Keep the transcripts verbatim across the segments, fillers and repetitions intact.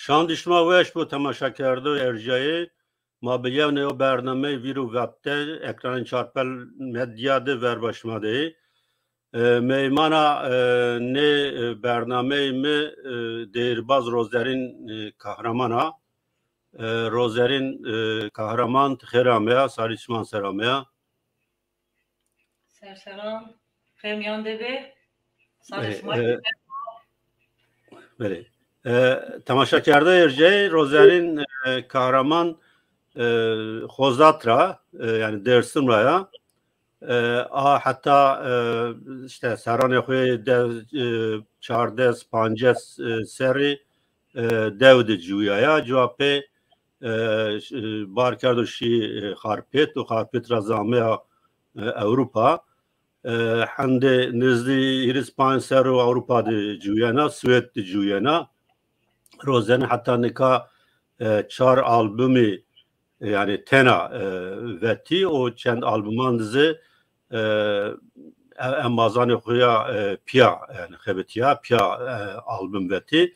Çandî şima weş bo, temaşakerdo erjayê. Ma bi yew nê yew bernameyê Vîr û Veb de, ekranên Çarpel Medya de verba şima de yê. E, meymana, e, nê, e, bernameyê mi, e, deyîrbaz Rozerîn, e, Kahraman a. E, Rozerîn, e, Kahraman, ti xêr ameya, sarî çiman ser ameya. Ser seran, xêr mîyan de bê. Sarê Belê, şima e, belê. E, temaşakerde erjeyê Rozerîn, e, Kahraman, e, Xozat ra, e, yanî Dêrsim ra ya. E, a heta, e, îşte serranê xo yê de, e, çardes, pances, e, serrî, e, dew de ciwîyaya. Cuwa pê, e, ş-, e, bar kerdo şî, e, Xarpêt û Xarpêt ra zî ameya, e, Ewropa. E, hendê nizdî hîris panc serr o Ewropa de ciwîyena, Swêd de ciwîyena. Rozerîn heta nika, e, çar albumî, e, yanî tena, e, vetî û çend albuman de zî, e, e, embazanê xo ya, e, pîya, yanî xebitîya, pîya, e, album vetî.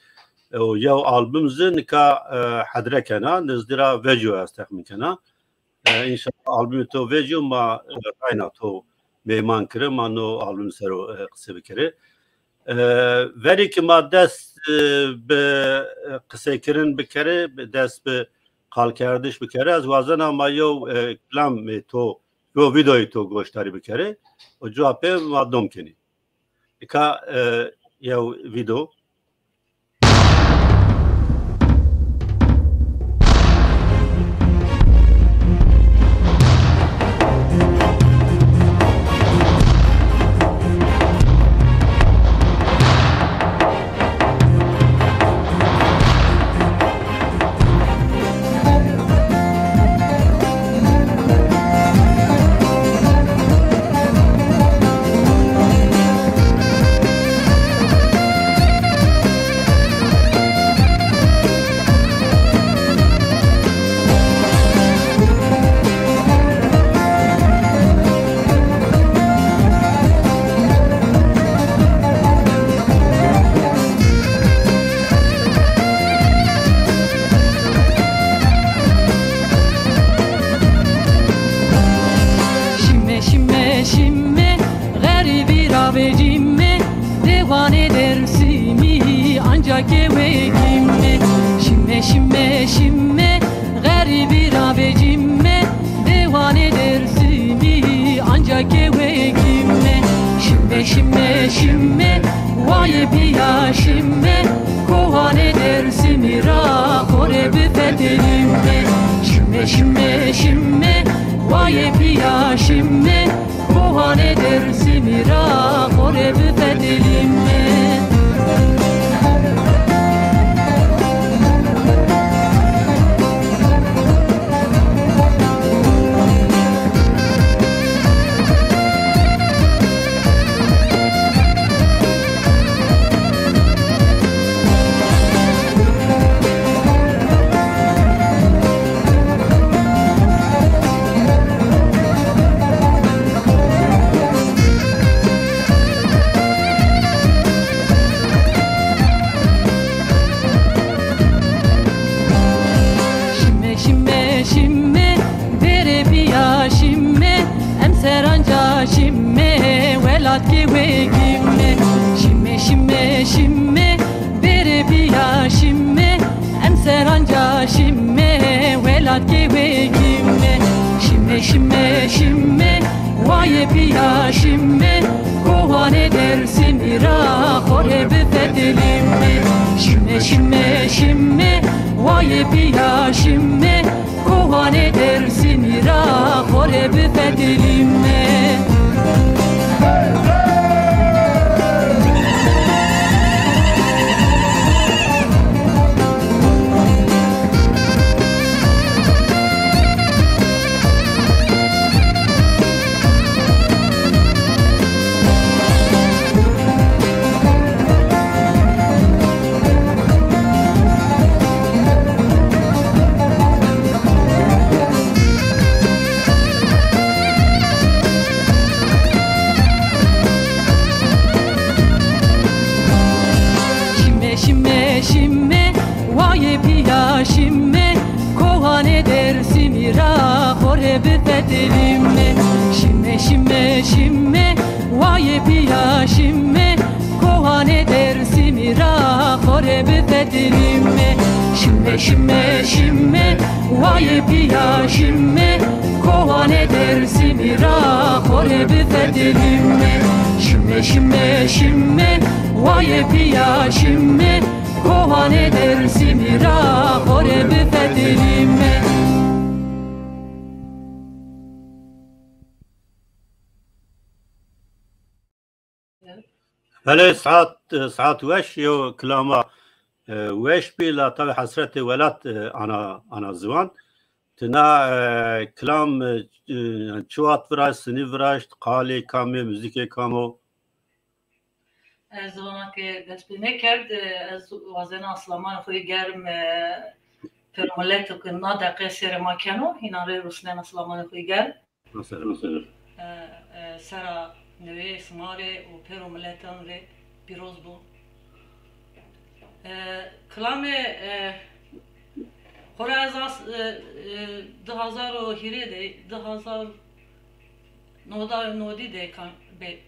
E, û yew album zî nika, e, hedre kena, nizdî ra vecîyo ez texmîn kena. E, înşallah albumê to vecîyo ma, e, rayna to meyman kire, ma no album ser o, e, qise bikerê. E, verî ke ma dest, e, bi, e, qisekirin bikerê, bi dest bi qalkerdiş bikerê, ez wazena ma yew, e, kilamê to, yew vîdeoyê to goşdarî bikerê. Û cuwa pê ma dom kenî. Nika, e, yew vîdeo. Şime, şime, şime, xerîbî ra vecîme, dewanê Dêrsimî ancak ê wekîme. Şime, şime, şime, xerîbî ra vecîme, dewanê Dêrsimî ancak ê wekîme. Şime, şime, şime, wayê pîya şime, kowanê Dêrsimî ra xo rê bifetelîme. Şime, şime, şime, wayê pîya şime, kowanê Dêrsimî ra xo rê bifetelîme. Şime, şime, şime, verê pîya şime, emser anca şime, welat ke wekîme. Şime, şime, şime, verê pîya şime, emser anca şime, welat ke wekîme. Şime, şime, şime, wayê pîya şime, kowanê Dêrsimî ra xo rê bifetelîme. Şime, şime, şime, wayê pîya şime, kowanê Dêrsimî ra xo rê bifetelîme. Dilime, şime, şime, şime, wayê pîya şime, kowanê Dêrsimî ra xo rê bifedilîme. Şime, şime, şime, wayê pîya şime, kowanê Dêrsimî ra xo rê bifedilîme. Şime, şime, şime, wayê pîya şime, kowanê Dêrsimî ra xo rê bifedilîme. Belê, saet, saet weş, yo kilama, e, weş bî, la tabî hesretê welat, e, ana, ana ziwan. Ti na, e, kilam, e, e, çi wext viraşt, sinî viraşt, qalê kam ê, muzîkê kam o? Ez vana ke dest pê nêkerd, e, ez wazena silamanê xo yê germ, e, pêro mileto ke na deqe serê ma keno, hîna rê rusnena silamanê xo yê germ. Mesela. E, e, sera neweyê sima rê û pêro miletan rê pîroz bo. E, kilamê, e, xora ez as, e, e, di hazar û hîrê de, di hazar noda nodî de kan-, be,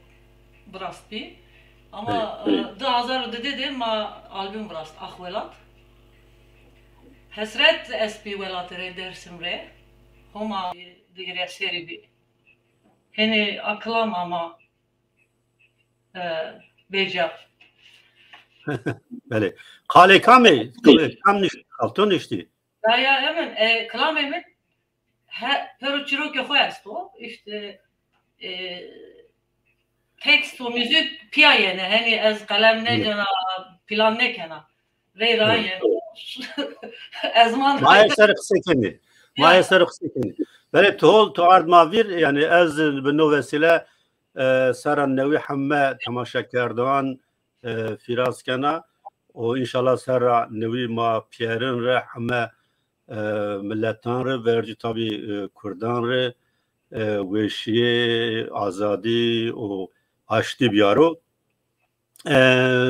birast bî. Ama, e, di hazar û didê de ma album birast, Ax Welat. Hesret est bî welatê rê, Dêrsim rê. Homa digirya serî bî. Henî a kilam ama, e, vêca. Belê. Qalê kam ê? Qalê kam nişt-, qalê to niştî? Ya, ya, emin, e, kilamê min he, pêro çîrokê xo esto. Îşte, e, tekst û muzîk pîya yenê. Henî ez qelem nêcena, plan nêkena. Reyra yeno. Ez ma... Ma ê ser qise kenî. Ma ê ser qise kenî. Belê, to hol, to ard ma vîr, yanî ez bi no vesîle, e, serra newî heme temaşekerdoxan, e, fîraz kena û înşallah serra newî ma pîyerin rê, heme, e, miletan rê, vercî tabî, e, kurdan rê, e, weşîye, azadî û aştî bîyaro. E,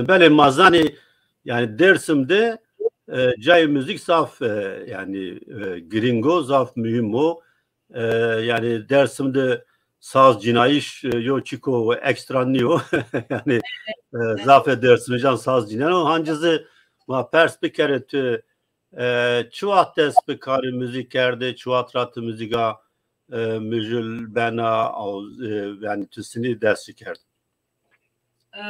belê, ma zanî, yanî Dêrsim de, e, cayê muzîk zaf, e, yanî, e, girîng o, zaf muhîm o. E, yanî Dêrsim de saz cînayîş, e, yo çîko ekstra nîyo. Yanî, e, zafê dêrsimîjan saz cîneno. Hancî zî ma pers bikerê tu, e, çi wext dest bi karê muzîk kerdê, çi wext ra ti muzîka, e, mijûl bena, aw, e, yanî tu sinî dest ci kerd? E,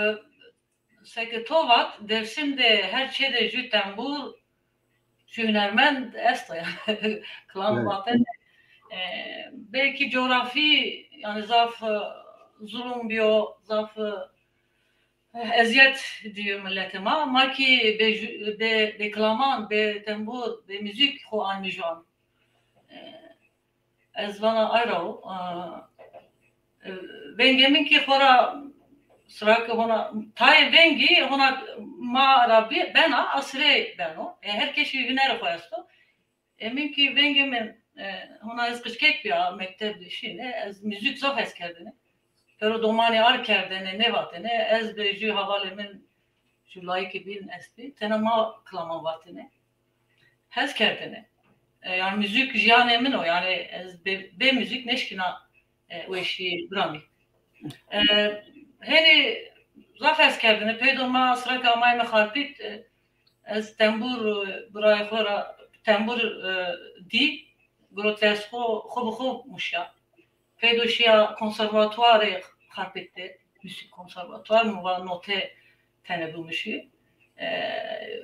seke to vat, Dêrsim de her çê de jû tembûr, jû hunermend esto ya. Kilam vatene. E, belkî coğrafî, yanî zaf, e, zulum bîyo, zaf, e, ezîyet dîyo miletê ma. Ma kî bê jû-, bê, bê kilaman, bê tembûr, bê muzîk xo anî jûan. E, Ez vana ay ra o. E, vengê min kî xora sira ke hona tayê vengî hona ma ra bî-, bena, asirê beno. E, her kesî hunerê xo esto. E, min kî vengê min, e, hona ez qickek bîya, mekteb de şîne, ez muzîk zaf hes kerdêne. Pêro domanî ar kerdêne, nêvatêne. Ez bi jû hevalê min, jû layikê bîn estbî. Tena ma kilaman vatêne. Hes kerdêne. E, yanî muzîk jîyanê min o. Yanî ez bê, bê muzîk nêşkîna, e, weşî biramî. E, henî zaf hes kerdêne. Peydo ma sira ke amayme Xarpît, e, ez tembûr, e, birayê xo ra tembûr, e, dî, girot dest xo, xo bi xo muşya. Peydo şiya konservatuarê Xarpêt de, muzîk konservatuar, mi va note tene bimuşî. E,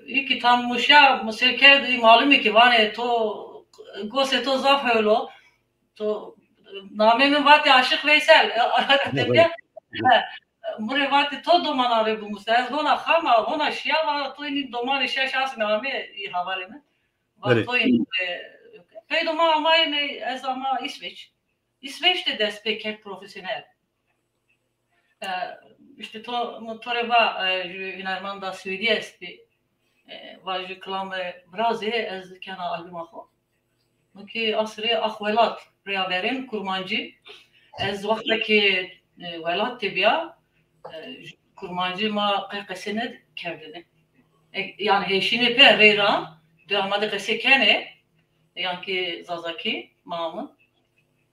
î kî tam muşya, mi sêr kerd, î malimî kî vanê to, gosê to zaf hewlo. To, namê min vatê Aşiq Veysel. Ara de bîya. He, mi rê vatê to domana rê bimusa. Ez hona xam a, hona şiya, vana to înî domanê şeş asmî amê, î hevalê min. Va to înî, e, peydo ma amayme, ez ama Îsveç. Îsveç de dest pê kerd profesyonel. E, îşte to, mi to rê va, e, jû hunermenda Swêdî estbî. E, va jû kilamê virazê ez kena albuma xo. Mi kî asirê Ax Welat rêya verên kurmancî. Ez wexta ke, e, welat de bîya, e, kurmancî ma qey qesê nêkerdêne. E, yanî hêşînê pê reyra, dewama de qesê kenê, yan kî zazakî, ma amin.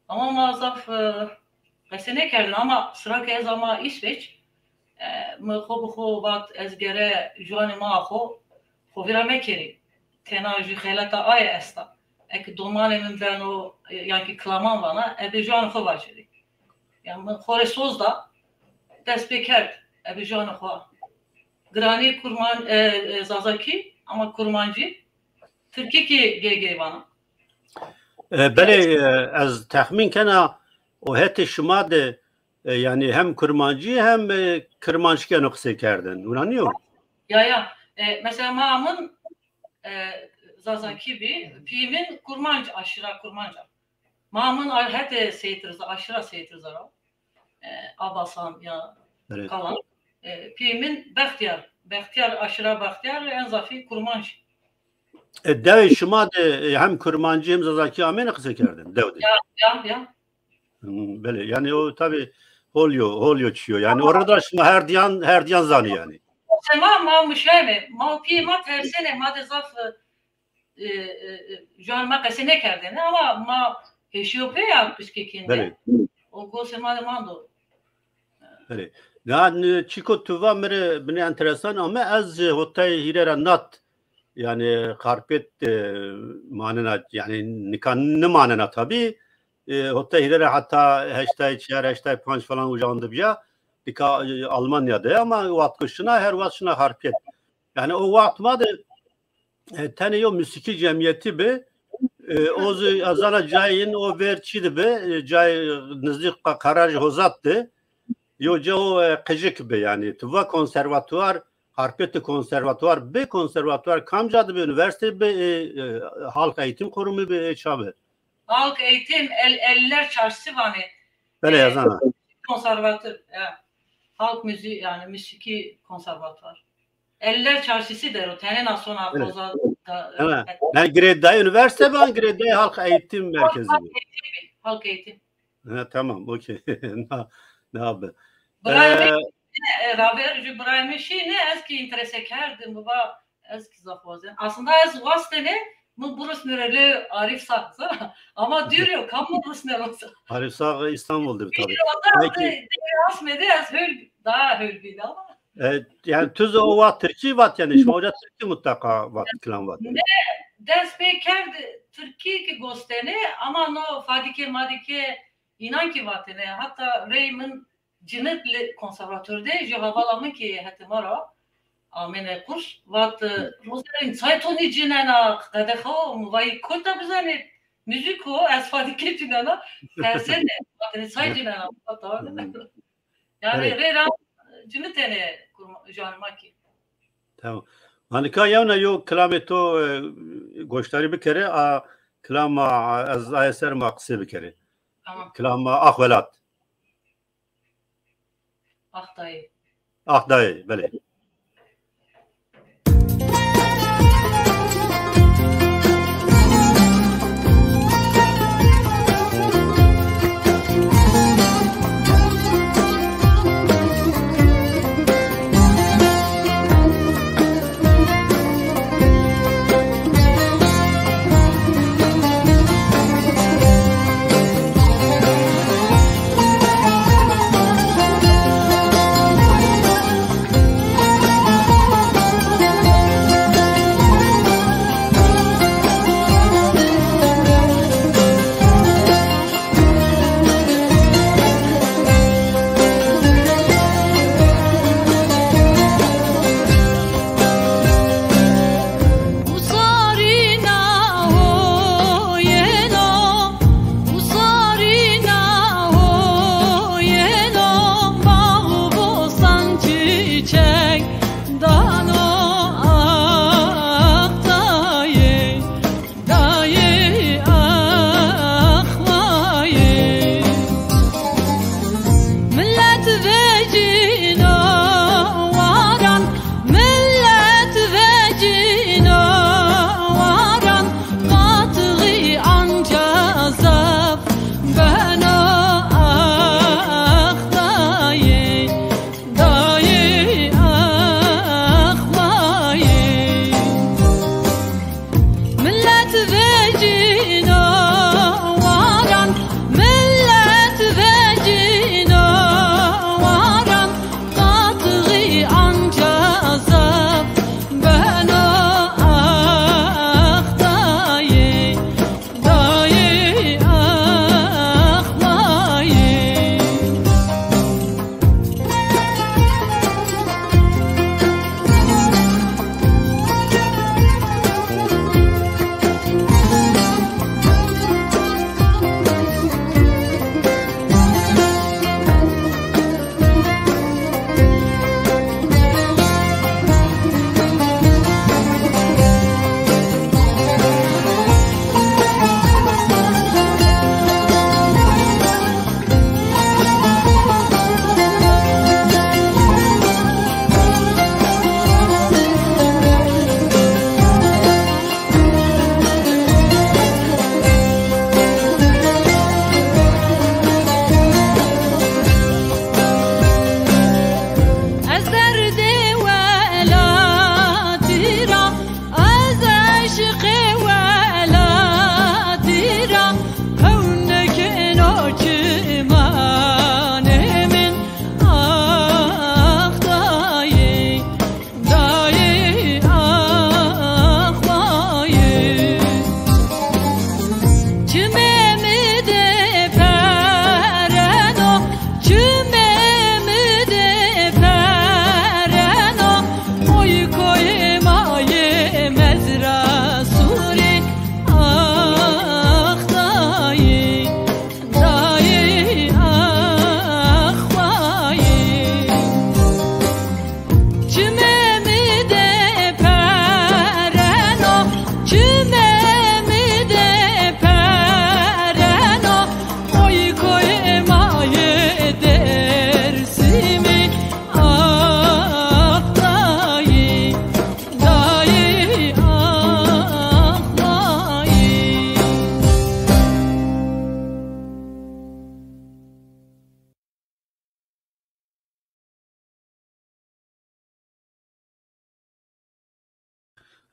Ama ma zaf, e, qese nêkerdin ama sira ke ez ama İsveç, e, mi xo bi xo vat ez gere juanê ma xo, xo vîra mekerî. Tena jü xeleta aye esta. Eke domanê min beno, e, yan ki kilaman vana, ebe juanê xo vacerî. Yan mi xo rê soz da, dest pê kerd, ebe juanê xo. Giranî kurman, e, e, zazakî, ama kurmancî, tirkî ki gey gey vana. E, belê, e, ez texmîn kena o hetê şima de, e, yanî hem kurmancî hem, e, kirmanckî yeno qisey kerdin. Wina nîyo? Ya, ya. E, mesela ma min, e, zazakî bî, pîyê min kurmanc, aşîra kurmanc a. Ma min a-, hetê Seyîd Riza, aşîra Seyîd Riza ra. E, Abasan ya, belê, kalan. E, pîyê min Bextîyar. Bextîyar, aşîra Bextîyar en zafî kurmanc. E, dewê şima de, e, hem kurmancî hem zazakî amêne qisey kerdin, dew de? Ya, ya, ya. Hmm, belê, yanî o tabî hol yo, hol yo çîyo. Yanî orada şima her diyan, her diyan zanî yanî. Sema ma muşeme, ma û pîyê ma tersêne, ma de zaf, e, e, e, e, juan ma qesey nêkerdêne ama ma hêşîyo pê ya piçkekîn de. Belê. O gosê ma de mando. Belê. Ya, n-, çîko tu va mi rê binê enteresan ame, ez, e, hotay hîrê ra nat, yanî Xarpêt, e, manena, yanî nika nimanena tabî. E, hotay hîrê ra heta heştay çar, heştay panc falan uca onde bîya. Nika, e, Almanya de ama waxt ke şina, her waxt şina Xarpêt. Yanî o waxt ma de e, tenê yo musîkî cemîyetî bi. E, o zî ez zana cayê yin o ver çî de bi, e, cayê nizdî Qa-, Qarajî Hozat de. Yo ca o, e, qijik bi yanî. Tu va konservatuar, Xarpêt de konservatuar bi, konservatuar kamca de bi, unîversîte bi, e, e, Halk Eğitim Kurumu bi, e, ça bi? Halk Eğitim, el-, Elliler Çarşısı vanê. Belê, e, ez zana. Konservatuar, e, halk müziği, yanî musîkî konservatuar. Elliler Çarşısı der o, tenê na sona, belê, xoza da, evet, e, yanî girêdayê unîversîte bi, girêdayê Halk Eğitim Merkezi bi. Halk Eğitim. Ha, tamam, okey. Na, na bi. Birayê mi, e, e, raver jü birayê mi şîne, ez ki înterese kerdim, baba, ez ki zaf wazen. Aslında ez wastêne, mi burusnêne lê Arif Sağ, ama dûr yo, kam mi rusneno. Arif Sağ İstanbul de bi tabî. Peki. Asmede ez hol, daha hol bîn ama. E, yanî tu zî o waxt tirkî vat yanî, şima uca tirkî mutlaqa vat, kilam vat. Ne, dest pê kerd tirkî ki gostêne, ama no fadîke madîke înan ki vatêne. Hatta rey min cinit li konservatuar de, jü hevala min ki hetê ma ra amêne kurs, vat, e, Rozerîn, çay to nîcinena, qedexe o, mi vayî kota bizanê, muzîk o, ez fadîke cinena, tersêne, vatêne çay cinena, kota. Yanî rê ra cinitêne kurma-, juanê ma kî. Tamam. Ma nika yewna yo kilamê to, e, goşdarî bikerê, a kilama ez aye ser ma qisê bikerê. Tamam. Kilama Ax Welat. Ax dayê. Ax dayê, belê.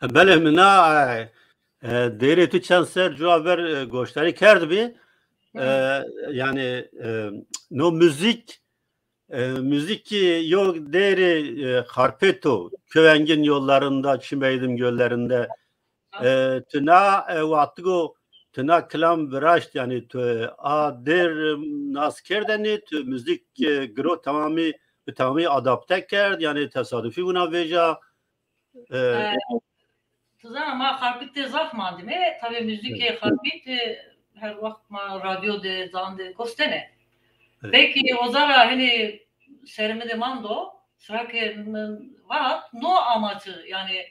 Belê, mi na, e, e, deyrê tu çend ser cuwa ver, e, goşdarî kerdbî. E, yanî, e, no muzîk, e, muzîk kî yo deyrê, e, Xarpêt o, Kövengin yollarında, çimeydim göllerinde. E, tu na, e, wextigo tu na kilam viraşt, yanî tu a dêr, e, nas kerdêne, tu muzîk, e, giro temamî, bi temamî adapte kerd, yanî tesadufî wina vêja. E, E, tu zana ma Xarpêt de zaf mandîme. Tabî muzîkê Xarpêt, e, her wext ma radyo de, zan de gos dêne. Evet. Belkî oza ra henî serê mi de mando, sira ke mi vat, no ama ci, yanî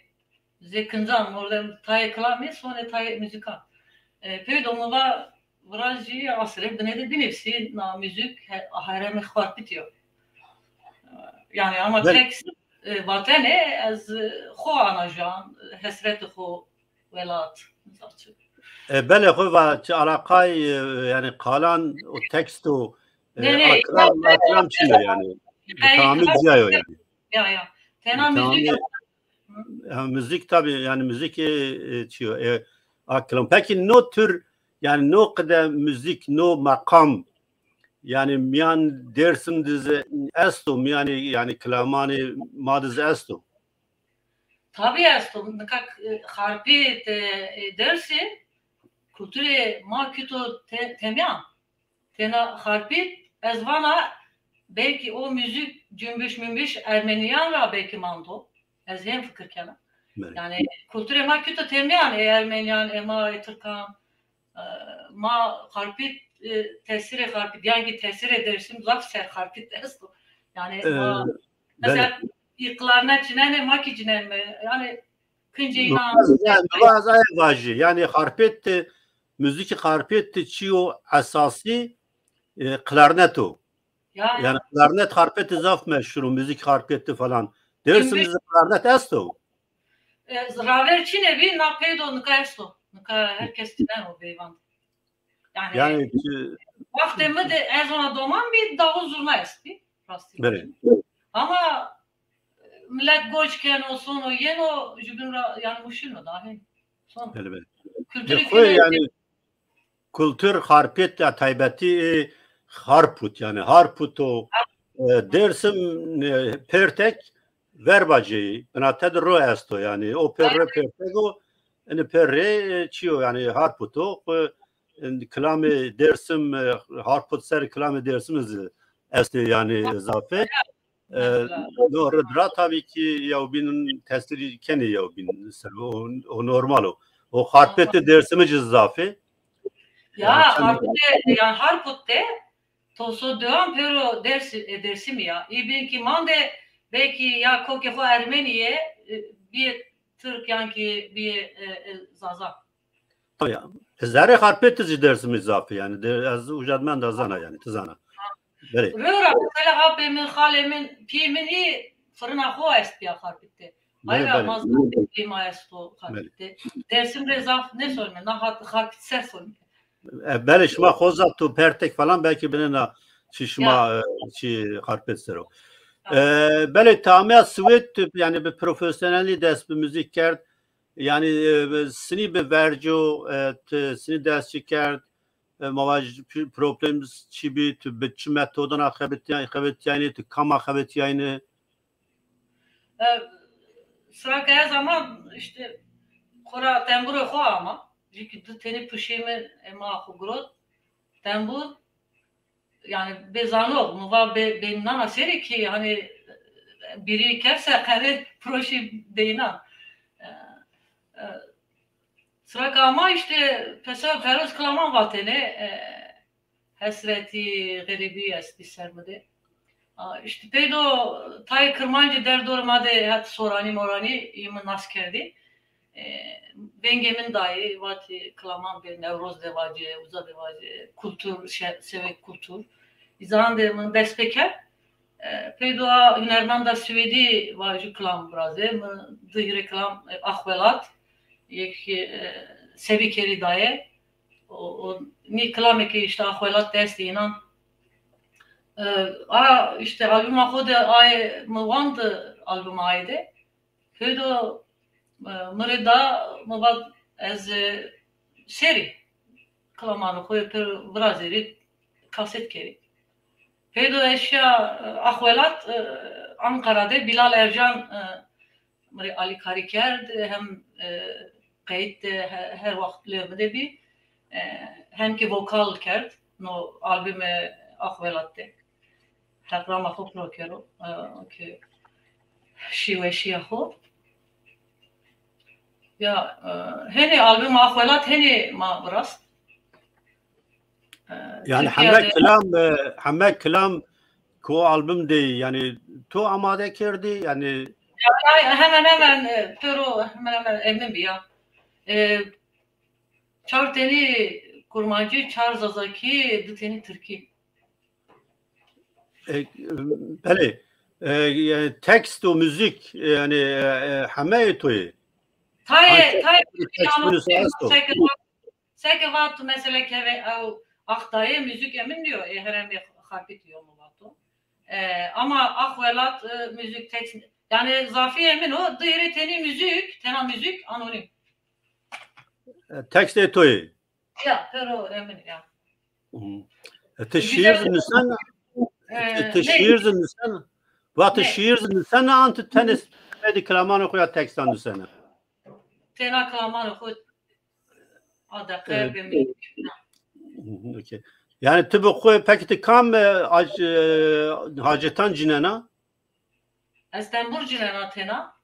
zê kincan, mordem tayê kilamî, sonê tayê muzîkan. E, peydo mi va, virajî asirê bine de binivîsî, na muzîk he-, herêmê Xarpêtî yo. Yanî ama tekst, e, vatene ez, e, xo ana juan, hesretê xo, welat, zaf çi. E, belê, xo va çi alaqay, e, yanî qalan o tekst o, e, Nê, nê, akran, akran çi yo yanî? Ey, tamî kral- ciya yo yanî. Ya, ya. Tena muzîk. Ha, muzîk tabî, yanî muzîk, e, e, çi yo, e, akran. Pekî no tür, yanî no qide muzîk, no meqam, yanî mîyan Dêrsim de zî esto, mîyanê, yanî kilamanê ma de zî esto? Tabî esto. Nika, e, Xarpêt, e, e, Dêrsim, kulturê ma kito te-, temyan. Tena Xarpêt, ez vana belkî o muzîk cunbiş munbiş Ermenîyan ra belkî mando. Ez hên fikir kena. Belê. Yanî kulturê ma kito temyan, ê Ermenîyan, ê ma, ê Tirkan. E, ma Xarpêt, e, tesîrê Xarpêt, yanî tesîrê Dêrsim zaf ser Xarpêt esto. Yanî E, ma, mesela, belê. Î klarnet cinenê, ma kî cinenme. Yanî kincê înan. Yanî, mi vaz aye vajî. Yanî Xarpêt de, muzîkê Xarpêt de çîyo esasî, e, klarnet o. Ya, ya. Yanî klarnet Xarpêt de zaf meşhur o, muzîk Xarpêt de falan. Dêrsim de zî klarnet esto? E, raver çîne bî, na peydo nika esto. Nika her kes cineno veyvan. Yanî, yanî, e, wextê mi de ez ona doman bî, davul zurna estbî, rastî. Belê. Ama, e, milet goç keno, sono, yeno, jubîn ra, yanî, muşîno da, hê. Sono. Belê, belê. Kulturê xo, yanî, kultur Xarpêt ya taybetî, e, Xarpût, yanî, Harpût o, e, Dêrsim, e, pêrtek verba cêyî, binate de ro esto, yanî, o pêr rê pêrtek o, ini pêr rê, e, çîyo, yanî, Harpût o, xo, kilamê Dêrsim, e, Harpût ser kilamê Dêrsim zî estê, yanî, zafê. E, no rid ra tabî kî yewbîn tesîrî kenê yewbîn ser. O, o normal o. O Xarpêtê Dêrsimî ci zafê. Ya, yanî, Xarpêtê, yanî Harpût de toso dewan pêro Dêrsi-, e, Dêrsimî ya. Î bîn kî mande belkî ya kokê xo Ermenî yê, e, bîyê Tirk yan kî bîyê, e, e, Zaza. Ya. Zerrê Xarpêt de zî Dêrsimî zaf ê, yanî de, ez uca de menda zana, yanî ti zana. Belê. Rora, mesela apê min, xalê min, pîyê min î firina xo estbîya Xarpêt de. Belê, ayra belê. Ma zaf klîma esto Xarpêt de. Belê. Dêrsim rê zaf nêsonme, na hat Xarpêt ser sonme. E, belê, şima xo zaf tu pertek falan belkî binena çi şima, ya, e, çi Xarpêt ser o. Ya. E, belê, ti ameya Swêd, tu, yanî bi profesyonelî dest bi muzîk kerd. Yanî, e, sinî bi verco, e, ti sinî dest çi kerd? E, ma vaj p-, problem çi bî? Tu bi çi metodana xebitîya-, xebitîyayne? Tu kama xebitîyayne? E, sira ke ez ama îşte xora tembûrê xo ama. Jî kî di tenî pişê mi, e, ma xo girot. Tembûr, yanî bê zano, mi va bê, bê nana serî kî, hanî, bîrî kerse qerê proşî deyna. E, e, sira ke ama îşte pese peroz kilaman vatêne, e, hesretî, xerîbî estbî ser mi de. A, îşte peydo tayê kirmancî derdorê ma de het soranî moranî, î mi nas kerdî. E, vengê min dayê, vatî kilaman bê, Newroz de vacê, uza de vacê, kultur, şe-, sewê kultur. Î zaman de min dest pê kerd. E, peydo a hunermenda Swêdî va ju kilam virazê. Mi di hîrê kilam, e, Axwelat, yek, e, Sebî Kerî daye. O, o, nî kilamê ke îşte Axwelat destê înan. E, a, îşte albuma xo de aye mi wand, albuma aye de. Peydo E, mi rê da, mi vat ez, e, serî kilamanê xo yê pir virazêrî, kaset kerî. Peydo ez şiya, e, Axwelat, e, Ankara de Bilal Ercan, e, mi rê alîkarî kerd, hem, e, qeyd de he-, her waxt lê mi de bî, e, hem kî vokal kerd no albumê Axwelat de. Heqrama xo piro kero, e, ke şîweşîya xo. Ya, e, henê albuma Axwelat henê ma virast. E, Yanî Tirkîya heme de kilam, e, heme kilam ki o album de, yanî to amade kerdî, yanî Ya, ya, hemen hemen, e, pêro hemen hemen emin bî ya. E, çar tenî kurmancî, çar zazakî, di tenî tirkî. E, belê. E, e, tekst û muzîk, e, yanî, e, e, hemeyê to yê? Tayê, Ancak tayê tekst ama nusxe esto. Seke, seke vato mesela keve ew axtayê muzîk emin nîyo, e, heremê Xarpêtî yo mi vato. E, ama Axwelat, e, muzîk tekst, yanî zafî emin o, di hîrê tenî muzîk, tena muzîk anonîm. E, tekstê to yê? Ya, pêro emin ya. Hı. E, ti şîîr zî nusena? E, ti şîîr zî nusena? Va ti şîîr zî nusena an ti tenê medî kilamanê xo ya tekstan nusena? Tena kilamanê xo a deqe bimî. Hı hı, okey. Yanî ti bi xo pekî ti kam, e, ac-, e, hacetan cinena? Ez tembur cinena tena.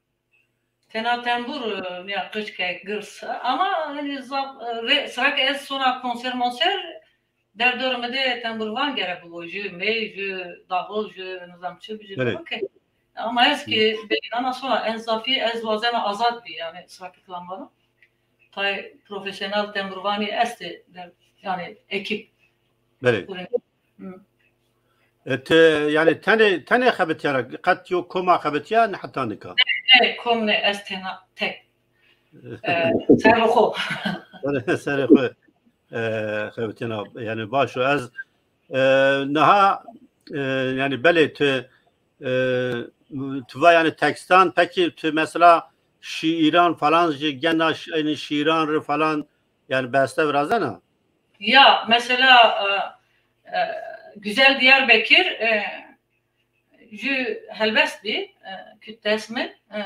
Tena tembur, e, nîya qij ke girs. Ama henî zaf, e, rê, sira ke ez sona konser monser, derdorê mi de temburvan gere bibo. Jü mey, jü davul, jü nizam çi bijî bibo ke. Ama ez kî bênana sona en zafî ez wazena azad bî, yanî sira ke kilam vano. Tay profesyonel temburvanî estê, yanî ekîp. Belê. E, ti, yanî tenê, tenê xebitîya ra, qet yo koma xebitîya ne heta nika? Ne, kom ne, ez tena, tek. E, serê xo. Serê, serê xo, e, xebitîyena, yanî baş o. Ez, e, niha, e, yanî belê ti, e, ti va yanî tekstan, pekî ti mesela şîîran falan jî gena ş-, eynî şîîran ri falan yanî beste virazena? Ya, mesela, e, e, Güzel Diyarbekir, e, jü helbest bî, e, kut dest mi, e,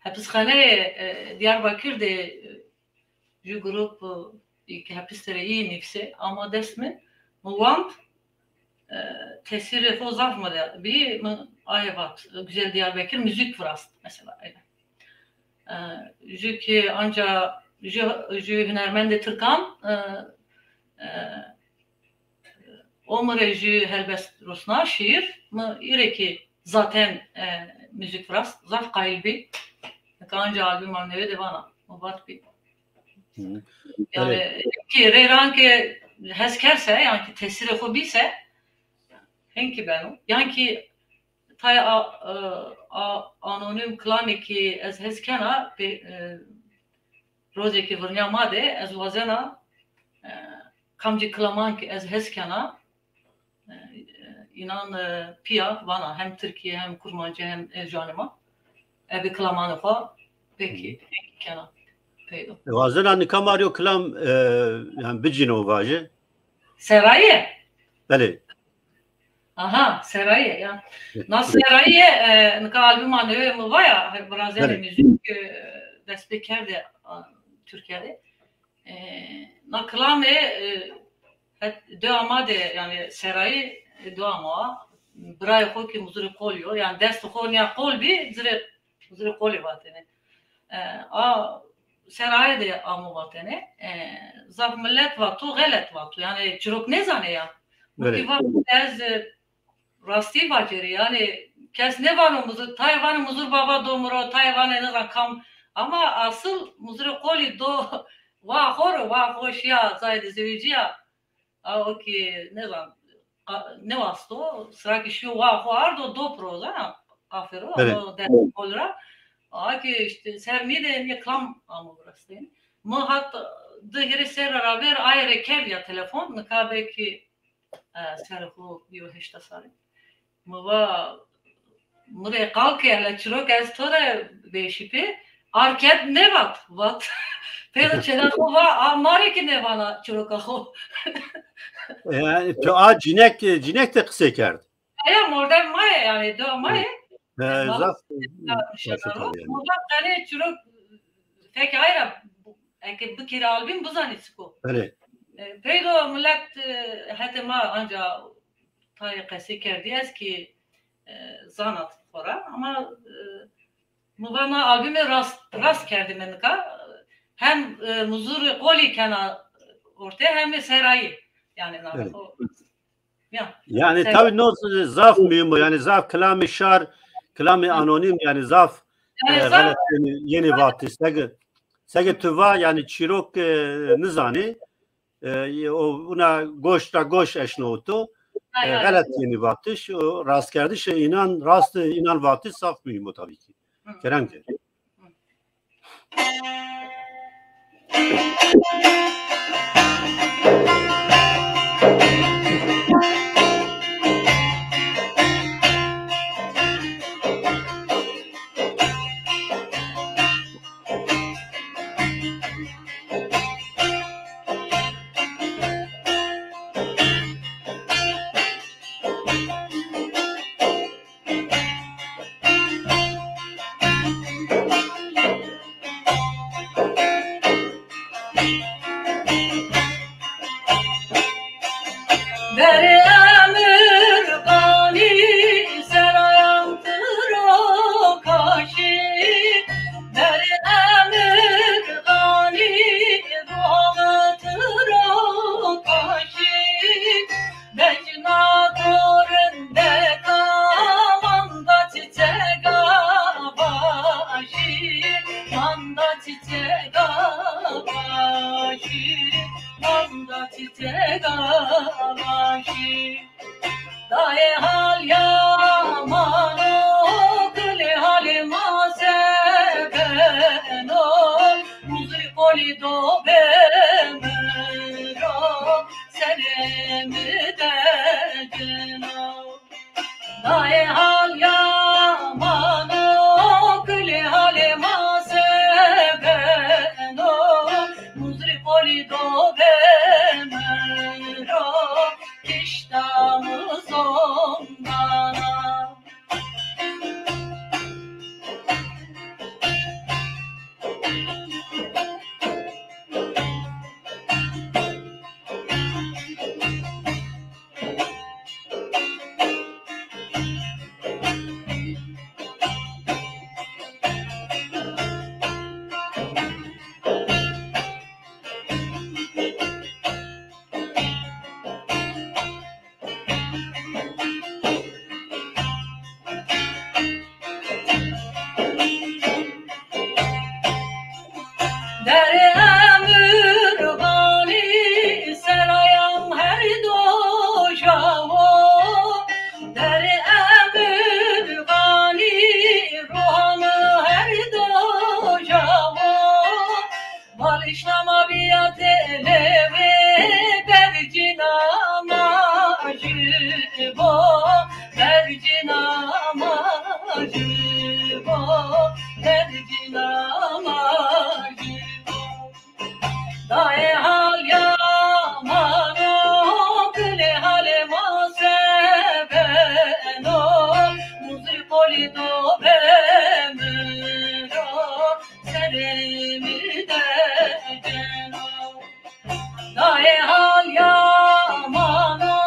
hepisxaneyê, e, Diyarbakir de, e, jü grup, e, ki hepis de rê î nîvsê, ama dest mi, mi wand, e, tesîrê xo zaf mi de bî, mi aye vat, Güzel Diyarbekir muzîk virast, mesela, öyle. E, jü ki anca jü, jü hunermendê tirkan, e, e, o mi rê jü helbest rusna, şîîr, mi î rê ki zaten, e, muzîk virast, zaf qayîl bî. Nika anca albuma newe de vana, mi vat bî. Hı. Yanî, ki reyran ki hes kerse, yan ki tesîrê xo bîse, hen ki beno. Yan ki tay a, e, a, anonîm kilamê ki ez hes kena, pê, e, rojê ki virnîya ma de ez wazena, e, kamcî kilaman ki ez hes kena, e, înan, e, pîya vana hem tirkî hem kurmancî hem ercanê ma. Ebe kilamanê xo pekî kena peydo. E, wazena nika ma rê yo kilam, e, yanî bicîno vaje. Serayî? Belê. Aha, Serayî ya. Na Serayî, e, nika albuma newe mi va ya, virazenê muzîk, e, dest pê kerde, a, Tirkîya de. E, na kilamê, e, het, dewa ma de, yanî Serayî, e, dewa ma wa. Birayê xo ki muzirê qolî yo. Yanî destê xo nîya qol bî, zirê, muzirê qolî vatêne. E, a Serayî de amo vatêne. E, zaf milet vato, xelet vato. Yanî çirok nêzanê ya. Belê. Ki va ez, e, rastî vacerî, yanî kes nêvano muzir, tayê vanê muzir baba do mi ro, tayê vanê nêzan kam. Ama asil muzirê qolî do wa xo ro, wa xo şîya, zayê de zewicîya. A, o ki nêzan, qa-, nêwasto, sira ki şîyo wa xo ardo do piro, zana, qafê ro, belê, ama dest qol ra. A ki îşte ser nîdê, nê kilam amo virastê. Mi hat di hîrê serre ra ver aye rê kerd ya telefon, nika belkî e, serê xo bîyo heşta serrî. Mi va, mi rê qal ke hele çirok ez to de vêşî pê, Arkerd nêvat, vat. Pêro çêna xo va, a ma rê kî nêvana çiroka xo. Yani, tu a cînek, cînek de qisey kerd. Eya mordem ma yê, yani, do ma yê. He, zaf. Mordem qenê çirok fek ayra, eke bikirê album bizanî çik o. Belê. E, peydo millet, e, hetê ma anca tayê qesey kerdî, ez kî, e, zana xora, ama, e, mi va na albumê rast, rast kerdîme nika. Hem, e, muzurê qolî kena orte, hem ê serayî. Yani, na, o, ya, yani, tabii, no zaf muhîm o. Yani, zaf kilamê şar, kilamê anonim, yani, zaf, yani, e, zaf xelet yenî, yenî vatiş. Sege, sege tu va, yani, çîrok, e, nizanê, e, o, una goş ra goş eşno to. E, xelet yenî vatiş, o rastkerdiş, e, înan rast, e, înan vatiş zaf muhîm o tabii ki. Kerem ke. Berê emir qanî serayan tiro kaşî, berê emir qanî ruha mi tiro kaşî. Becna korinde kalan da çiçega başî, lan da çiçega başî, lan da çiçega başî. Dayê hal ya mano, kilê halê ma se beno, muzrî qolî do bê mi ro, serê mi de cino. Dayê hal ya mano, kilê halê ma se beno, muzrî qolî do bê mi ro, kişta mi zondana. Derê emir vanî serayan her do jawo. Derê emir vanî ruhan her do jawo. Balişna ma bîya têlewê, bercîna ma ji bo, bercîna ma ji bo, bercîna ma ji bo. Dayê hal ya mano, kilê halê ma se beno, muzrî qolî do bê mi ro, serê mi de ceno. Dayê hal ya mano,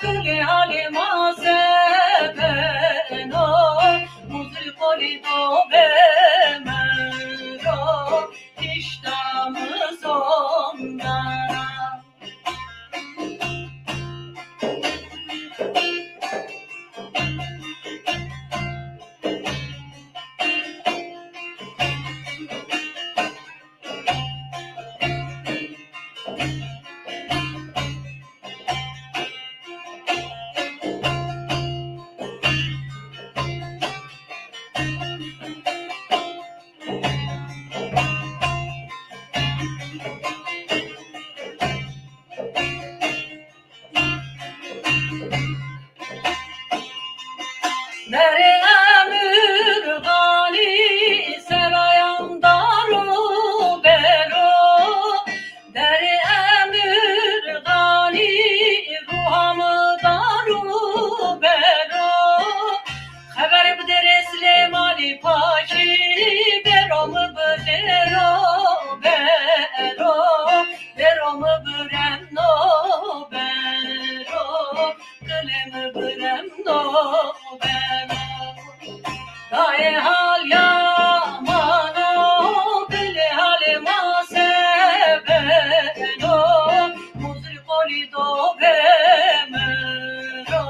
kilê halê ma se beno, muzrî qolî do bê mi ro, kişta mi zondana. Berê emir vanî serayan Biremdo beno. Daye hal ya mano, bile hale ma se beno. Muzri qoli do bemiro,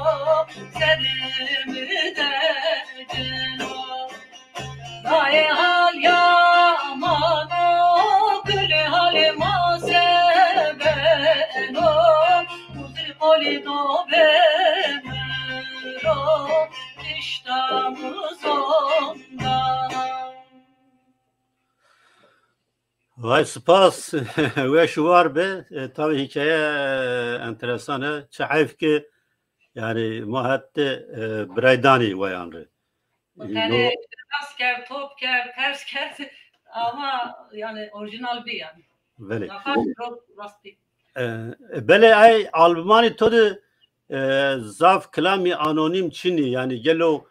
sedemi de ceno. Daye hal ya mano, gülü hale ma se beno. Muzri qoli do bemiro, kişta muzondana. Vay spas, weş û war be. E, tabii hikaye, e, enteresan e. Çi heyf ki, yani, ma hette, e, biraydanî wayan rê. Û tenê rast kerd, top kerd, ters kerd ama yani orijinal bî yani. Belê. Nafa rast, rast bî. E, e, belê, ay albumanî to de, e, zaf kilamî anonîm çinî, yani gelo,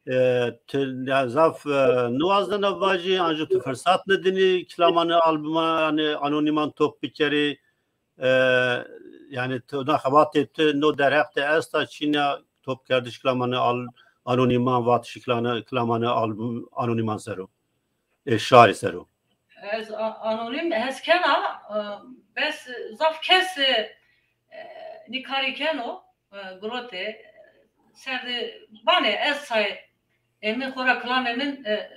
e, tu, ya, zaf, e, niwazdena vajî, ancî tu firsat nidinî kilamanî albuma, yani anonîman top bikerî, e, yani tu na xebatê tu no derheq de esta çîna top kerdiş kilamanî al-, anonîman, vatiş kilana-, kilamanî album anonîman ser o. E, şarî ser o. Ez a-, anonîm hes kena, e, bes zaf kes, e, e, nî karî keno, e, girote, e, ser de vanê ez say, e, min xora kilamê min, e,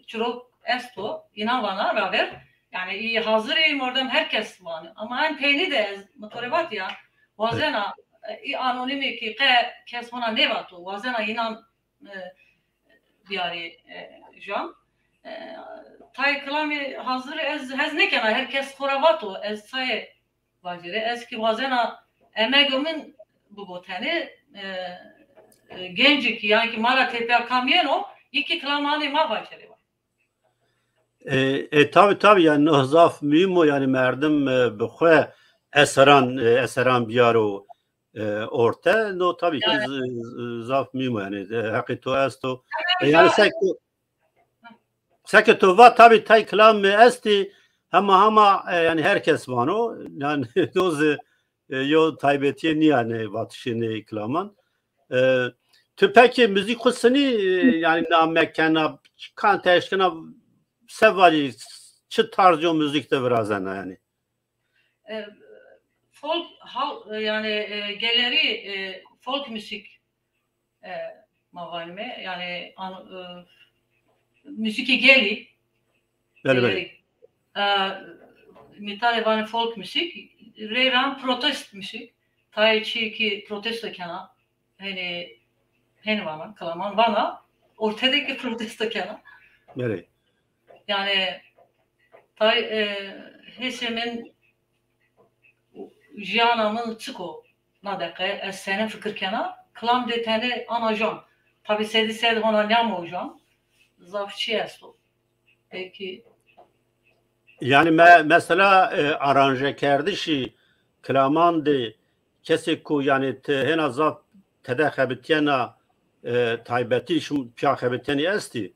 çirok esto, înan vana raver. Yani î hazirî mordem her kes vanê. Ama en peynî de ez mi to rê vat ya, wazena, e, î anonîmî ki qe kes hona nêvato, wazena înan, e, biyarî, e, jan. E, tay kilamî hazir ez hez nêkena, her kes xora vato, ez sayê vacêrê. Ez ki wazena emego min bibo tenê, e, e, gencî ki, yani ki ma ra tepya kam yeno, î ki kilamanê ma vacêrê wa. E, e, tabii, tabii, yani no zaf muhîm o, yani merdim, e, bi xwe eseran, e, eseran biyaro, e, orte, no tabii ki z-, z-, zaf muhîm o, yani, e, heqê to esto. E, yani seke, seke to va tabii tay kilam estî, hema hema, e, yani her kes vano, yani no zî, e, yo taybetîye nîya nê vatişê nê kilaman. E, tu pekî muzîk xwu sinî, e, yani name kena, kan teşkena, se vacî, çi tarz yo muzîk de virazena yani? E, folk, hal-, e, yani, e, gelerî, e, folk müzik, e, ma vanime, yani, an-, e, müzikê gelî, belê, belê, gelerî. E, mîtale vanê folk müzik, reyran protest müzik, tayê çî ki protesto kena, hênî, hênî vana, kilaman vana, ortedeki protesto kena. Belê. Yani, tay, e, hêsê min, jiyana min çik o, na deqe, ez senîn fikir kena, kilam de tenê ana jan. Tabi sedî sed hona nîyamo jan, zaf çî esto. Peki. Yani me-, mesela, e, aranjekerdişî kilaman de kesê ku, yani, ti hêna zaf tede xebitîyena, e, taybetî şim-, pîya xebitîyenî estî?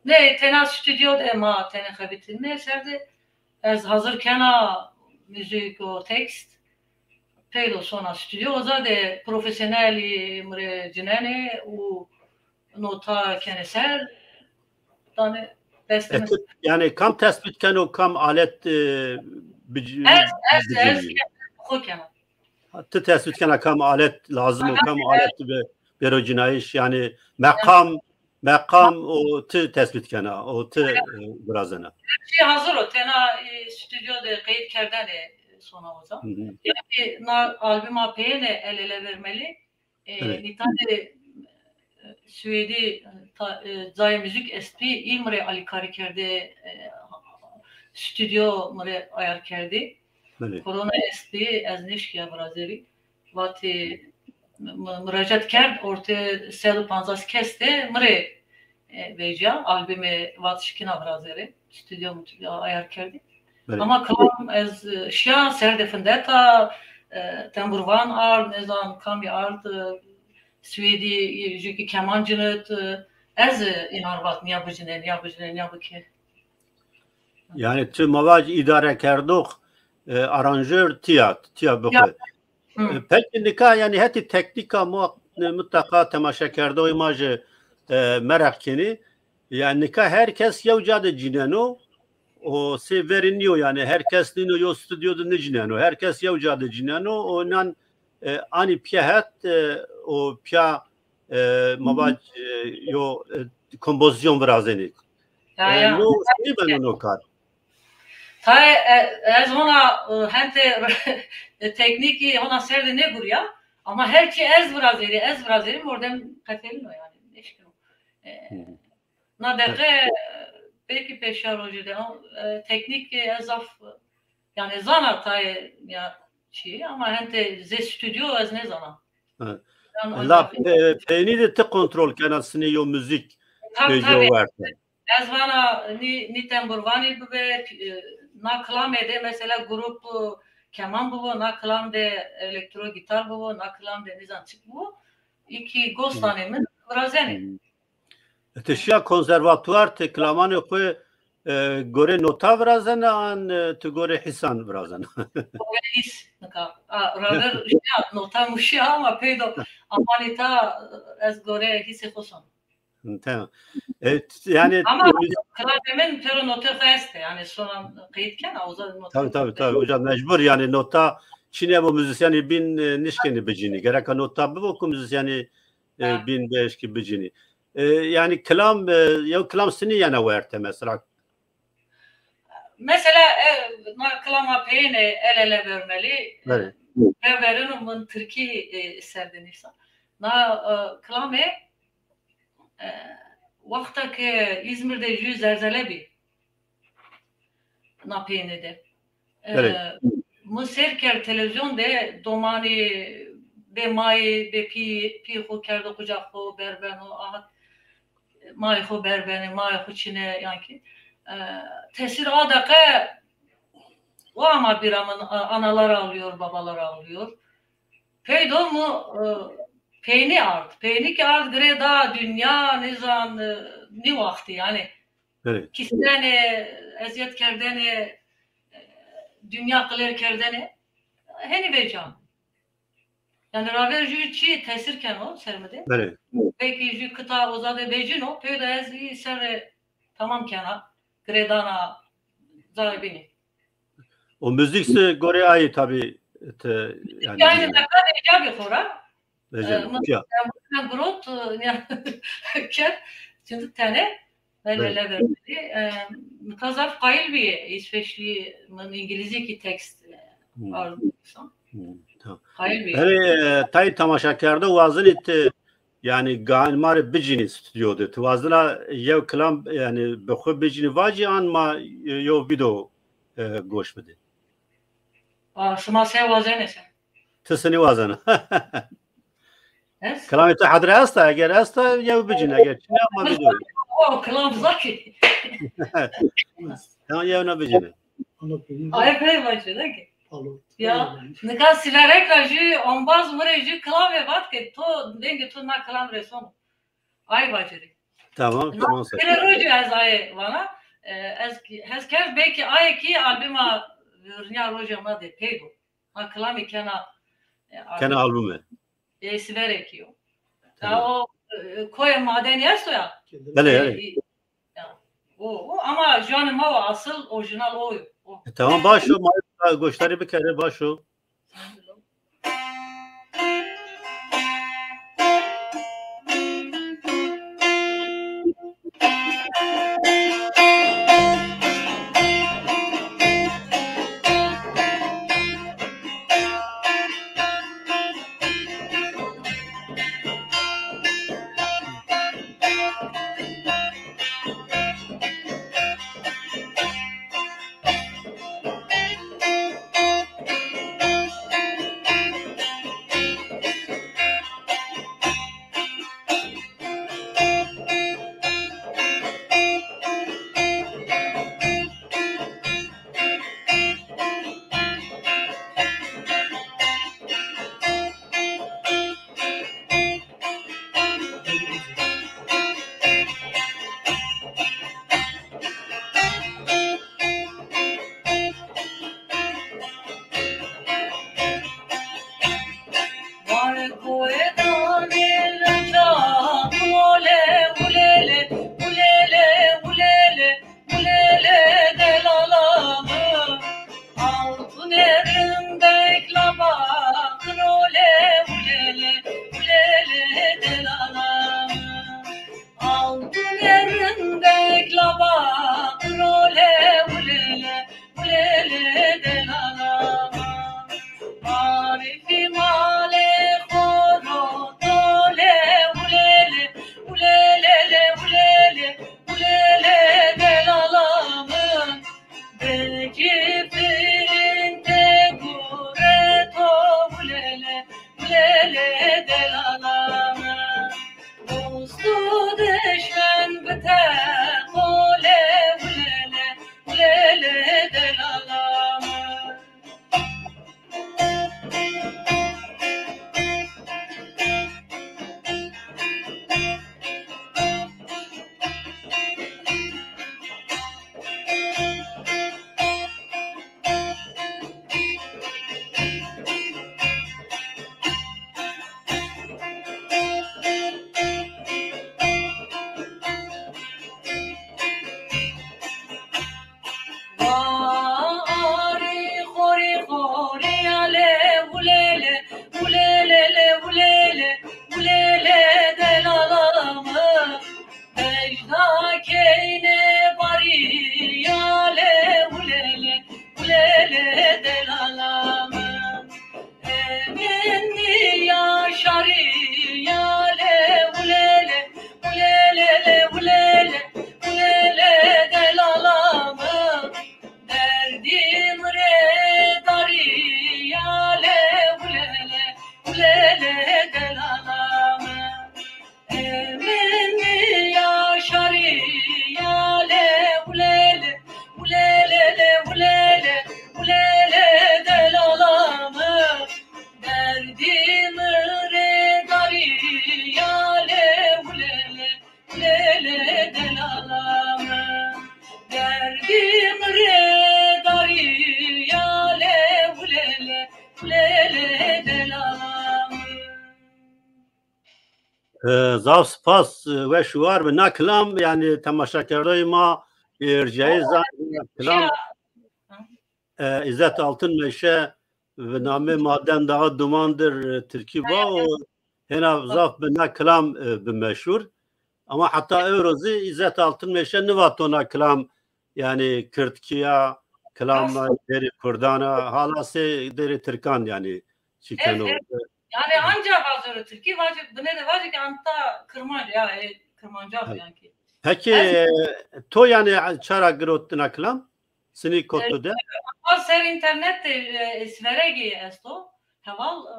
Nê, tena stûdyo de ma tenê xebitînê. Ser de ez hazir kena muzîk û tekst. Peydo sona stûdyo. Oza de profesyonelî mi rê cinenê û nota kenê ser, danê destê mi. E, ti, yani kam tespît keno, kam alet, e, bic-, ez, ez, ez bicînî? Xo kena. Ti tespît kena kam alet lazim o, kam alet be-, bêro cînayîş, yani meqam, meqam o ti tespît kena, o ti, e, virazena. Her şey hazir o, tena, e, stûdyo de qeyd kerdene sona oza. Hı hı. Yani na albuma peyêne el ele vermeli. E, evet. Nîtadê, e, Swêdî, e, ta-, e, cayê muzîk estbî, î mi rê alîkarî kerdê, e, stûdyo mi rê ayar kerdî. Belê. Korona estbî, ez nêşkîya virazêrî. Vatî, mi, mi, muracat kerd, ortê sed û pancas kes de mi rê, e, vecîya, albumê Vatişkîna virazêrê. Stûdyo mi ayar kerdî. Belê. Ama kilam ez, e, şiya ser de findeta, e, temburvan ard, nêzan kamî ard, e, Swêdî, e, jû kî keman cinit, e, ez, e, înan vat nîya bicinê, nîya bicinê, nîya bikê. Yani tu ma vac îdarekerdox, e, aranjör tîya, tîya bi xwu. Ya, E, peki nika, yanî hetê teknîka ma, e, mutlaka temaşekerdoxê ma jî, e, meraq kenî. Yanî nika her kes yew ca de cîneno û sey verî nîyo, yanî her kes nîno yew stûdyo de nêcîneno. Her kes yew ca de cîneno û nan, e, anî pîya het, e, û pîya, e, ma vaj, e, yo, e, kompozîsyon virazenê. Ya, e, ya. No, senî beno no kar? Tayê, e, ez hona, e, hentê teknîkî hona ser de nêgurîya, ama her çî ez virazêrî, ez virazêrî, mordem qefelîno yanî, nêşkeno. E, na deqe, e, belkî pêşa rojî de, e, teknîkî ez zaf, yanî zana tayê ya çî, ama hentê zê stûdyo ez nêzana. Evet. Yanî la, ancak pe-, peynî de ti kontrol kena sinê yo muzîk, tabii, tabii, werte. Ez vana nî, nî temburvanî bibe, e, na kilamê de mesela grup, e, keman bibo, na kilam de elektro gîtar bibo, na kilam de nîzan çik bibo. Îkî gos danê min, virazenê. Hmm. E, ti şiya konservatuar, ti kilamanê xwu, e, gorê nota virazena an, e, ti gorê hîsan virazena? Gorê hîs nika. A, raver şiya, nota mi şiya ama peydo amanî ta ez gorê hîsê xwu son. Tamam. E, t-, yanî ama kilamê min pêro notê xwu estê. Yanî sona qeyd kena, uza nota. Tabii, tabii, tabii. Uca mecbur yanî nota çinê bo muzîsyenî bîn, e, nişkenî bicînî. Gereka nota bibo ku muzîsyenî, e, bîn bieşkî bicînî. E, yanî kilam, e, yew kilam sinî yena werte mesela. Mesela, e, na kilama peyêne el ele vermeli. Evet. Ve verino min tirkî, e, ser de nîvîsa. Na, e, kilamê, e, wexta ke Îzmîr de jû zelzele bî. Na peyêne de. E, belê. Mi sêr kerd televîzyon de domanî bê mayî, bê pî, pî xwu kerdo quca xwu, berbeno, aha, mayê xwu berbenê, mayê xwu çinê, yan kî, e, tesîr a deqe o ama bîra min, a-, analar ağlıyor, babalar ağlıyor. Peydo mi, e, peynî ard. Peynî kî ard girê da dinya, nîzan, e, nî waxtî yanî. Belê. Kîstenê, ezîyet kerdenê, e, dinya qilêr kerdenê, henî vêcan. Yanî raver jû çî tesîr keno ser mi de. Belê. Belkî jû kita uza de vecîno, peyda ez î serre tamam kena, girêdana, zayê bînî. O muzîk se gorê ayî tabî ti, yanî yanî neka de ca bî xora. Veceno, e, pîya. Min girot, e, ya, kerd, çimdi tene, belê, belê, lever bî. E, nika zaf qayîl bî, îsveçlî, min îngilîzî kî tekst, e, hmm, arz kî. Hmm, tamam. Qayîl bî. Erê, e, tayê temaşekerdo wazenî ti, yanî gan ma rê bicînî stûdyo de. Ti wazena yew kilam, yanî bi xwu bicînî vacî an ma, e, yew vîdeo, e, goş bidê. A, sima se wazenê se. Ti sinî wazena. Ez? Kilamê ti hedre esta, eger esta, yew bicîn, eger çin a, ma vîdeo. O, kilam zaf î. Tamam, yew na bicîne. Ay, pey vacî, ne ki? Ya, nika Sîverek ra jû ombaz mi rê jû kilamê vat ke to, vengê to na kilam rê sono. Ay vacirî. Tamam, tamam. Pêro rojî ez ayê vana, e, ez kî, hez kerd, belkî ayê kî albuma vurnîya roja ma de pey bo. Ha, kilamî kena, e, kena album, albume. E, Sîverekî yo. Tamam. Ya o, e, koyê Madenî esto ya. Belê, e, belê. Ya. O, o, ama juanê ma wa asıl, orijinal o yo. O. E, tamam, baş o, ma goşdarî bikerê, baş o. Ulele delala mi, vecda keynê barî, yale ulele, ulele delala mi. Emin mi ya şarî, yale ulele, ulelele, ulele, ulele delala mi. Derdî mi rê darî, yale ulele, ulele delala mi. Emin mi ya şarî, yale ulele, ulelele, ulele, ulele delala mi. Derdî mi rê darî, yale ulele, ulele delala mi. Derdî mi rê darî, yale ulele, ulele delala mi. E, zaf spas, e, weş û war bi. Na kilam, yanî temaşakerdoyê ma, e, ercayî zan, kilam, e, Îzzet Altınmeşe bi namê Maden Dağı Dumandır, e, tirkî va û hêna zaf bi na kilam, e, bi meşhur. Ama heta ewro zî Îzzet Altınmeşe nivato na kilam, yanî kirdkî ya, kilam derê kurdan a, hala sey derê tirkan yanî çîkeno. Yanî anca hazirî tirkî vacî, binê de vacî ke anta kirmanc ya, e, kirmanca bi yanî. Peki, e, to yanî çara girot na kilam? Sinî kot tu de? Heval ser înternet de, e, ez veregî esto. Heval, e,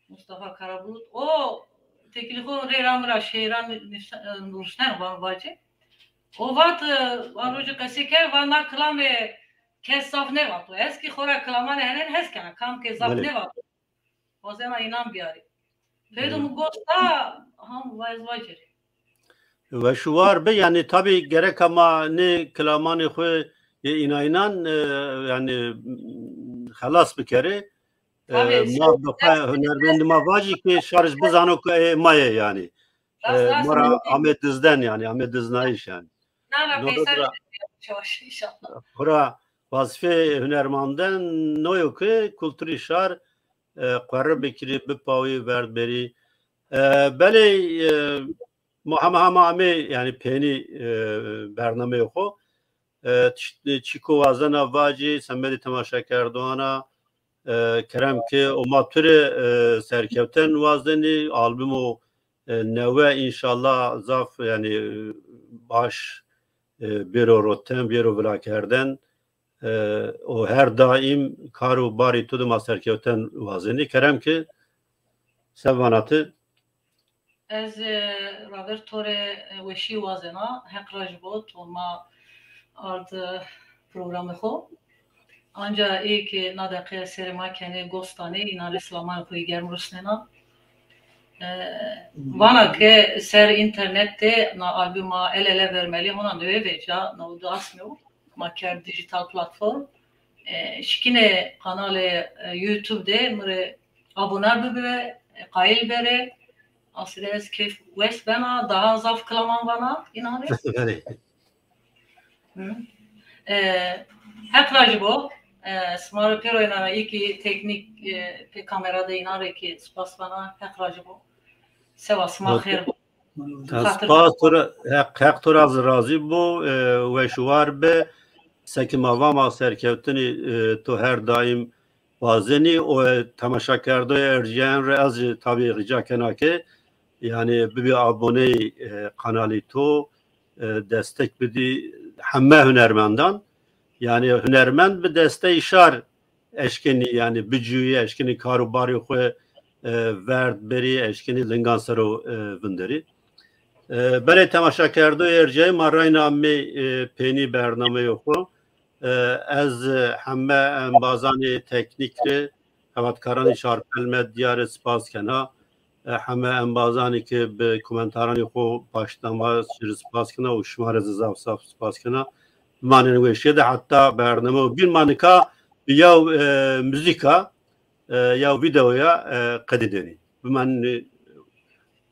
Mustafa Karabulut. O teklîfo rê ra mi ra şêran nivşen, e, nuşnen van vacî. O vat, e, van rocî qesî kerd, van na kilamê kes zaf nêvato. Ez kî xora kilamanê henen hes kena, kam ke zaf nêvato. Wazena înan biyarî. Peydo mi gosta, ham va ez vacirî. Weş û war bi, yanî tabî gereka ma nê kilamanê xwu yê îna înan, e, yanî, m, xelas bikerê. E, ma bi xwe hunermendî ma vacî ki şarij bizano ki ê ma yê yanî. E, ma ra ame dizden yanî, ame diznayîş yanî. Nana, peyser ra, inşallah. Xura wazîfê hunermenden no yo ki kulturî şar, e, qwerre bikirî, bipawî, verd berî. E, belê, e, ma hema hema amê, yanî pênî, e, bernameyê xo. E, tişt-, çîko wazena vacî, semedê temaşekerdoxana, e, kerem ke o ma tu rê, e, serkewten wazenî, albûmo, e, newe înşallah zaf, yanî, e, baş, e, bêro roten, bêro vilakerden. E, û her daîm kar û barî tu de ma serkewten wazenî. Kerem ke se vana ti? Ez, e, raver to rê, e, weşî wazena. Heq rajî bo, to ma ard, e, programê xo. Anca ê ke na deqe serê ma kenê, gos danê, înan rê silamanê xo yê germ rusnena. E, vana ke ser înternet de na albuma El Ele Vermeli hona newe vêca, newid û di asmê o. Ma kerd dijital platform. E, şikînê kanalê, e, YouTube de mi rê abonar bibe, e, qayîl berê. Asî de ez keyf wes bena, daha zaf kilaman vana înan rê. Belê. Hı. E, Heq rajî bo. E, sima rê pêro înan rê, ê kî teknîk, e, pê kamera de înan rê kî spas vana, Heq rajî bo. Sewa sima xêr bo. Spas to ra, Heq, Heq to ra zî razî bo, e, weş û war be. Seke ma va ma serkewtinî, e, to her daîm wazenî û, e, temaşakerdoyê ercîyayan rê ez jî tabî rica kena ke, yanî bibî aboneyê, e, kanalî to, e, destek bidî heme hunermendan. Yanî hunermend bi desteyê şar eşkenî, yanî bicuyî, eşkenî kar û barê xwu, e, verd berî, eşkenî lingan ser o, e, vinderî. E, belê temaşakerdoyê ercayî, ma reyna amê, e, pênî bernameyê xwu. E, ez, e, heme embazanê teknîk rê, xebatkaranê Çarpel Medya rê spas kena. E, heme embazanê ke bi komentaranê xo paştnama şirî spas kena û şima rê zî zaf zaf spas kena. Bimanên weşîye de, heta bername û bîn ma nika bi yew, e, muzîka, e, yew vîdeoya, e, qedînenî. Bimanê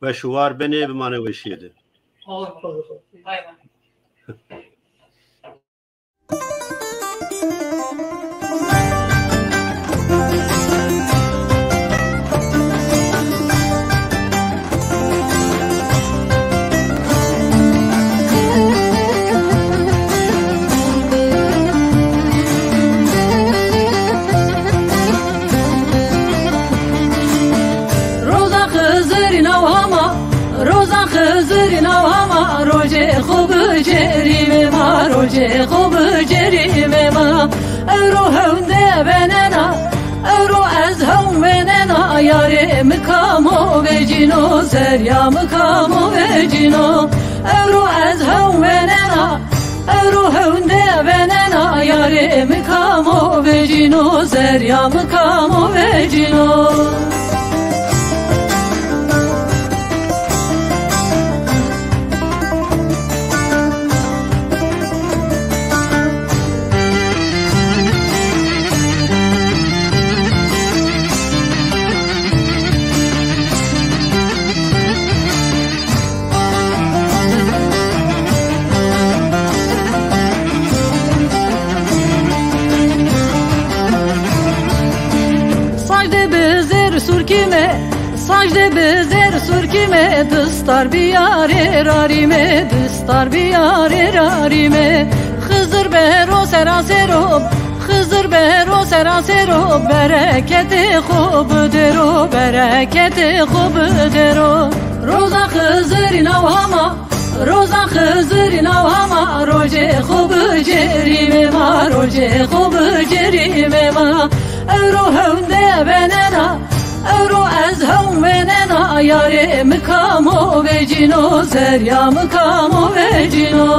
weş û war benê, bimanê weşîye de. Olur, olur. Bay bay. Rozan Xizirî nawa ma, rocê xo bicerîme ma, rocê xo bicerîme ma. Ewro hewnde benena, ewro ez hewn benena, yarê mi kamo vecîno, zerya mi kamo vecîno. Ewro ez hewn benena, ewro hewnde benena, yarê mi kamo vecîno, zerya mi kamo vecîno. Sac de bi zêr surkîme, sac de bi zêr surkîme, distar biyarê rarîme, distar biyarê rarîme. Xizir bero sera sero, Xizir bero sera sero, bereketê xo bidero, bereketê xo bidero. Roza Xizirî nawa ma, roza Xizirî nawa ma, rocê xo bicerîme ma, rocê xo bicerîme ma. Ewro hewnde benena, ewro ez hewn benena, yarê mi kamo vecîno, zerya mi kamo vecîno.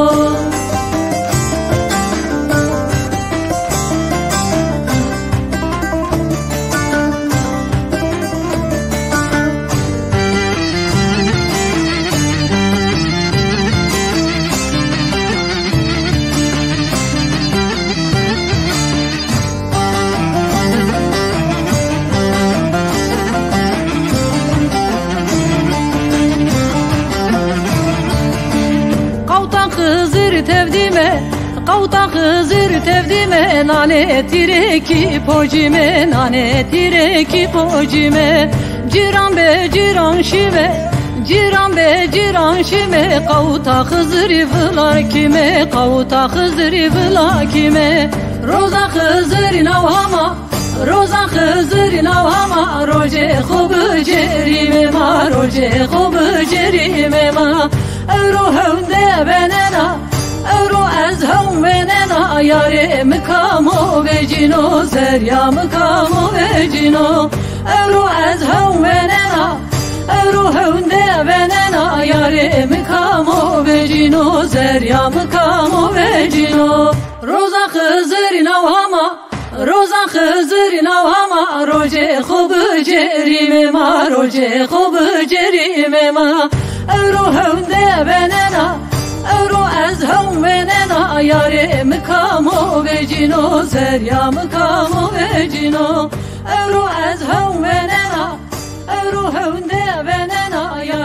Qawta Xizir tevdîme, qawta Xizir tevdîme, nanê tîrekî pocîme, nanê tîrekî pocîme. Cîran be cîran şîme, cîran be cîran şîme, qawta Xizirî vila kîme, qawta Xizirî vila kîme. Roza Xizirî nawa ma, roza Xizirî nawa ma, rocê xo bicerîme ma, rocê xo bicerîme ma. Ewro hewnde benena, ewro ez hewn benena, yarê mi kamo vecîno, zerya mi kamo vecîno. Ewro ez hewn benena, ewro hewnde benena, yarê mi kamo vecîno, zerya mi kamo vecîno. Roza Xizirî nawa ma, roza Xizirî nawa ma, rocê xo bicerîme ma, rocê xo bicerîme ma. Ewro hewnde benena, ewro ez hewn benena, yarê mi kamo vecîno, zerya mi kamo vecîno. Ewro ez hewn benena, ewro hewnde benena, ya